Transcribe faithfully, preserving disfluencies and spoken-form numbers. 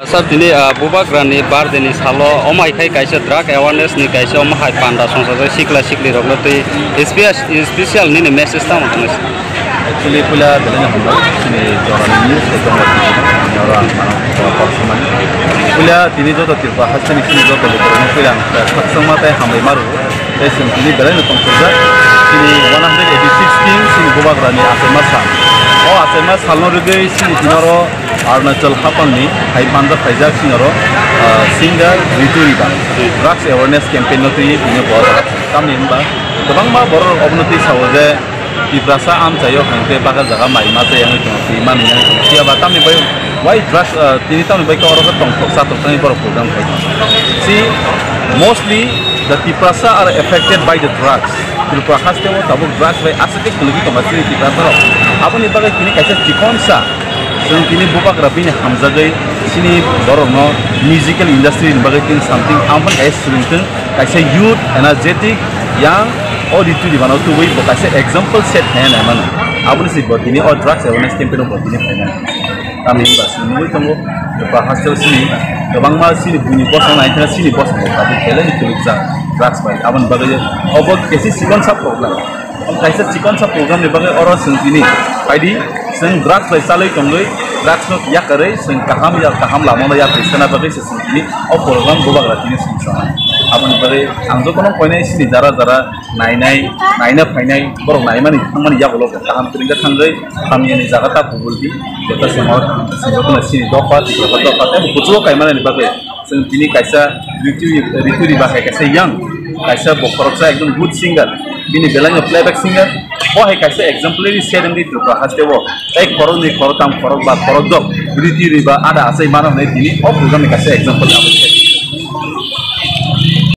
Sir, tini, ah, Bubagrani birthday ni salo omo hai khai kaisa drug awareness ni kaisa omo hai panda songchajak sikla sikli rokno twi espe-, special nini message tamo tongwi? Actually, puila belai no hambai, chini jorani news se tongma tini, oro ang mano kok samani. Puila tini joto Tripura hasteni chini joto lukurokno puila ang khakchangma tei hambai ma rwo. Tei chwng tini belai no tongthokjak. Chini one hundred eighty-six team chini Bubagrani achaima sal. O achaima salno rwgwi chini tini oro Arunachal haphangni hai panda phaijak chini oro, ah, singer Ritu Riba. Drugs awareness campaign no twi tini bo tamni hwnba kwbangma borok obono twi sao je Tiprasa amchaio hwnkhe baka jaga mai ma chai wngwi tongo, twi manwi wngwi tongo. Phiya ba tamni bai why drugs, ah, tini tamni bai khe oro khe tongthok chathok thangwi borok program khai tongo. See, mostly the Tiprasa are affected by the drugs. Tripura haste o tabuk drugs bai aswk khe kwlwgwi tongo chini Tiprasa rok. Aboni bagwi tini kaisa chikonsa chwng tini Bubagra bini hamjagwi chini borokno musical industry ni bagwi tini something amphani kaisa swrwngthwng. Kaisa youth, energetic, young, o Ritu Ribano tubui bo kaisa example set khaina nai mano. Aboni se bo tini o drugs awareness campaign o bo tini phaina. Tamni hwnba se nugui tongo, ba hostel sini kwbangma sini buini bosong nai thang sini bosong bo tabuk belai ni kwrwkjak drugs bai. Aboni bagwi obo kaisa chikonsa problem. Kaisa chikonsa program ni bagwi oro chwng tini phaidi, chwng drugs bai chalwi tongwi, drugs no yakarwi chwng kaham ya kaham lama no yakri sana bagwi se chwng tini o program Bubagra tini chwng sana. Aboni bagwi ang jotono koinai sini jara jara nainai, naina phainai, borok naimani thangmani yagulo kaham kwrwngkha thangwi hamyani jaga ta kubuldi, jota se mawat sini dophar, dophar, dophar, tei kuchugo kaimanani bagwi. Chwng tini kaisa Ritu, Ritu Riba hai kaisa young, kaisa bo khoroksa ekdom good singer, bini belai no playback singer, bo hai kaisa exemplary set wngwi Tripura haste o, tei khoroknwi, khoroktham, khorokba, khorokdok Ritu Riba ada achai mano hwnwi tini o program ni kaisa example abo se.